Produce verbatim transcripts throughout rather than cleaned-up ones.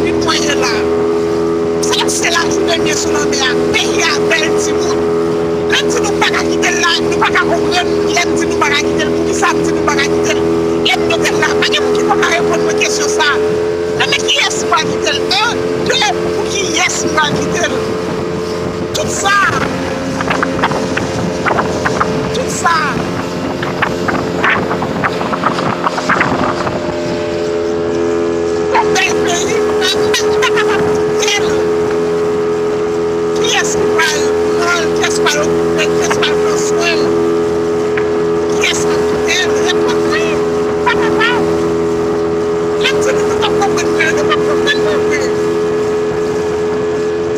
Li voye la. Sa se lajounen mye sou lanmè a. Peyi a bèl timoun. Lè m di nou pa ka kite l la, nou pa ka konprann. Lè m di nou pa ka kite l, poukisa m di nou pa ka kite l? Lè m kite l la, pa gen moun ki poko reponn mwen kesyon sa. Nan men kiyès m pral kite l? An, de, pou kiyès m pral kite l? Tout sa, tout sa. Yon bèl peyi, m pa, m pa, m pa kapab kite l. Kiyès ki pral pran l? Kiyès ki pral okipe l? Kiyès ki pral pran swen l? Kiyès k ap kite l? Reponn mwen. M pa kapab. Lè m di nou, nou p ap konprann mwen, nou p ap konprann mwen vre.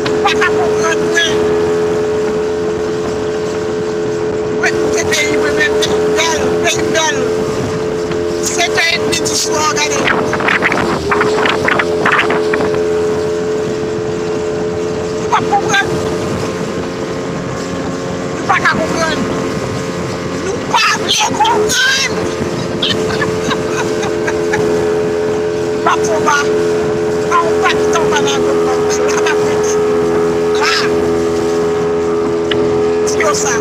Ou pa ka konprann mwen. Mwen kite peyi mwen, men peyi bèl, peyi bèl. Sèt è edmi di swa, gade. Ou p ap konprann. Nou pa ka konprann. Nou pa vle konprann. M ap fè w pa. Pa w pa kite w pa nan gòj m ap fè la, m ap rete la. Di yo sa.